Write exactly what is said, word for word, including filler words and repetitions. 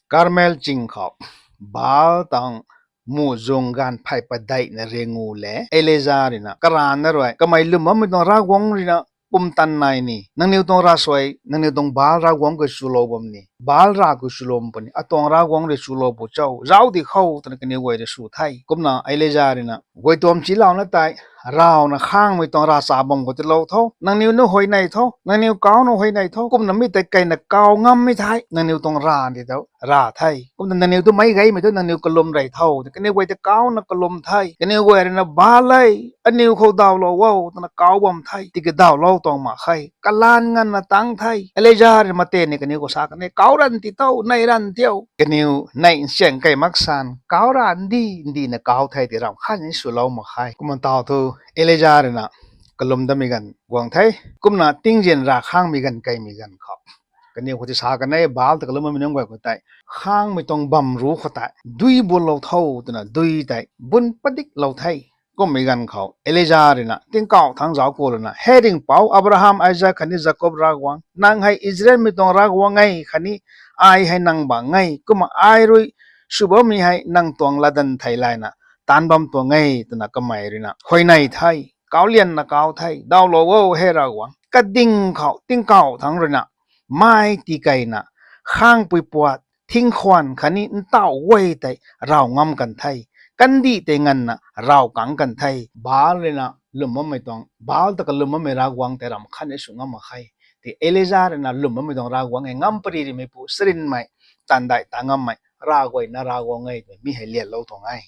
Karmel ching khou Baal tang muhzwng ganv phey padeihna riangu le Elija ruina karana rui kamei lwm bammei tuang Ravguangc ruina pumtan nai ni, nangniw tuang ravsuai, nangniw tuang Baal ravguangc khou swlou bam ni, Baal rav khou swlou puni, atuang ravguangc rui swlou pu cho, zauc di khou, twna kaniw guay rui sw the. Kumna Elija ruina, guay tuam chilouna tei, ravna khangmei tuang ravcha bam khou tilou tho, nangniw na huayney tho, nangniw kauna huayney tho, kumna mi tei keyna kau ngammei the, nangniw tuang rav di tho, rav the. Kumna nangniw tu meic gaymei thu nangniw kalum rey tho, kaniw guay tei kauna kalum the. Kaniw guay ruina, Baal e, aniw khou dawlou o, twna kau bam the. Tiki dawlou tuang mak khe, kalan nganvna tang the. Elija rui mate ni kaniw khou sa kan e, kau ranv ti tho, nei ranv tio. Kaniw nei nchaeng key mak san, kau ranv di, ndina kau the ti ram khat ni swlou mak khe. Kumna taw thu Elija ruina kalum datmei ganv guang the. Kumna tingzin rav khangmei ganv keymei ganv khou kaniw khou ti sa kan e, Baal ta kalum bammei nunc guay khou tei, khangmei tuang bam ru khou tei dui bullou tho, twna dui tei bun padiklou the. Kummei ganv khou Elija ruina tingkauh thangc zauc ku lana, He ringhpouc Abraham, Isak khatni Jakob Ravguangc, nang hei Israelmei tuang Ravguangc e, khatni ai hei nang bang e, kumna ai rui sw bammei hei nang tuang latdanv theilayna taanc bam tuang e, twna kamei ruina huayney the. Kaulianna kau the, dawlou o, he Ravguangc. Kading khou tingkauh thangc ruina mai tii keyna, khangpui puat thingkhwan khatni ntauh guay tei raw ngam kan the. Kandih tei nganvna raw kang kan the. Baal ruina lwm bammei tuang, Baal ta kalum bammei ravguangc tei ram khat ni sw ngam mak khe. Ti Elija ruina lwm bammei tuang Ravguangc e, ngam pary rimeipu, charynmei, taanv dai ta ngammei, rav guayna Ravguangc e twmei mi hei lianlou tuang e.